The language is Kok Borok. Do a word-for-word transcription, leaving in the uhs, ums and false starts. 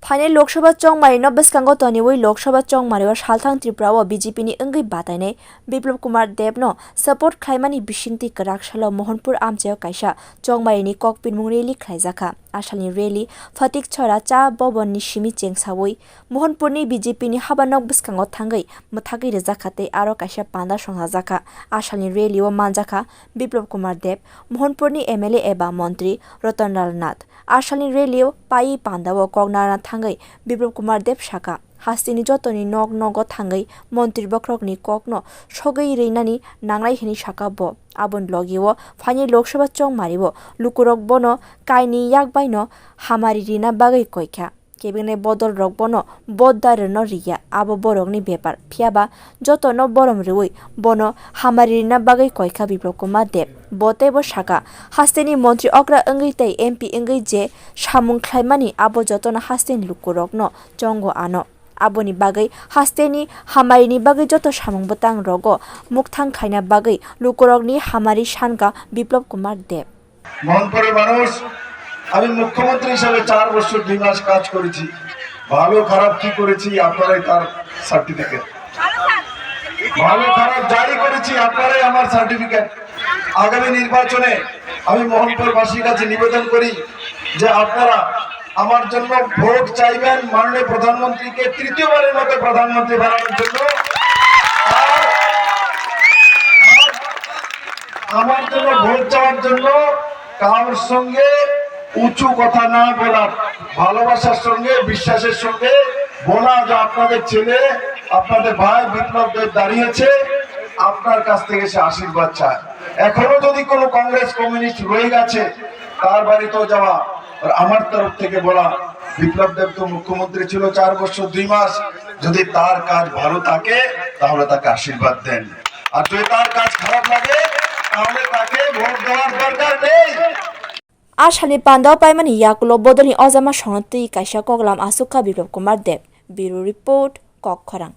Phainai Lok Sabha chongmari no bwskango toniwi Lok Sabha chongmari o salthang Tripura o B J P ni wngwi batainai Biplab Kumar Deb no support khlaimani bisingtwi kwrak salo Mohanpur amchaio kaisa chongmari ni kokpinmung rally khlaijakha. Asalni rally Phatik Chora Cha Bhavan ni simi chengsawi Mohanpur ni B J P ni habanok bwskango thangwi mwthagwi rwjakha tei aro kaisa panda songchajakha. Asalni rally o manjakha Biplab Kumar Deb, Mohanpur ni M L A eba montri Ratan Lal Nath. Asalni rally o paiwi panda o kok narwna thangwi Biplab Kumar Deb sakha, hasteni jotoni nok nogo thangwi montri bokhorokni kokno sogwi rwinani nangnai hwnwi sakha bo. Aboni logi o phainai Lok Sabha chongmari o lukurok bono kaini yak baino hamari rina bagwi koikha. Kebengni bodol rok bono vote darwi no riya, abo borokni bepar. Phiya ba jotono borom rwui bono hamari rina bagwi koikha Biplab Kumar Deb. Bo teibo sakha, hasteni montri okra wngwi tei M P wngwi je samung khlaimani abo jotono hasteni lukurokno chongo ano. Aboni bagwi hasteni hamarini bagwi joto samung bwtang rogo mukthang khaina bagwi lukurokni hamari sankha Biplab Kumar Deb. মনপুরের মানুষ, আমি মুখ্যমন্ত্রী হিসাবে চার বছর দুই মাস কাজ করেছি। ভালো খারাপ কি করেছি আপনারাই তার সার্টিফিকেট, ভালো খারাপ যাই করেছি আপনারাই আমার সার্টিফিকেট। আগামী নির্বাচনে আমি মোহনপুরবাসীর কাছে নিবেদন করি যে আপনারা আমার জন্য ভোট চাইবেন মাননীয় প্রধানমন্ত্রীকে তৃতীয়বারের মতো প্রধানমন্ত্রী বানানোর জন্য। আর আমার জন্য ভোট চাওয়ার জন্য কারোর সঙ্গে উঁচু কথা না বলার, ভালোবাসার সঙ্গে, বিশ্বাসের সঙ্গে বলা যে আপনাদের ছেলে, আপনাদের ভাই বিপ্লব দেব দাঁড়িয়েছে, আপনার কাছ থেকে সে আশীর্বাদ চায়। এখনো যদি কোনো কংগ্রেস কমিউনিস্ট রয়ে গেছে, তার বাড়িতেও যাওয়া। আর আমার তরফ থেকে বলা, বিপ্লব দেব তো মুখ্যমন্ত্রী ছিল চার বছর দুই মাস, যদি তার কাজ ভালো থাকে তাহলে তাকে আশীর্বাদ দেন, আর যদি তার কাজ খারাপ লাগে তাহলে তাকে ভোট দেওয়ার দরকার নেই। A salni panda o paimani yakulo bodolni ojama songno twi kaisa koklam aswk kha Biplab Kumar Deb. Bureau Report, Kokkhorang.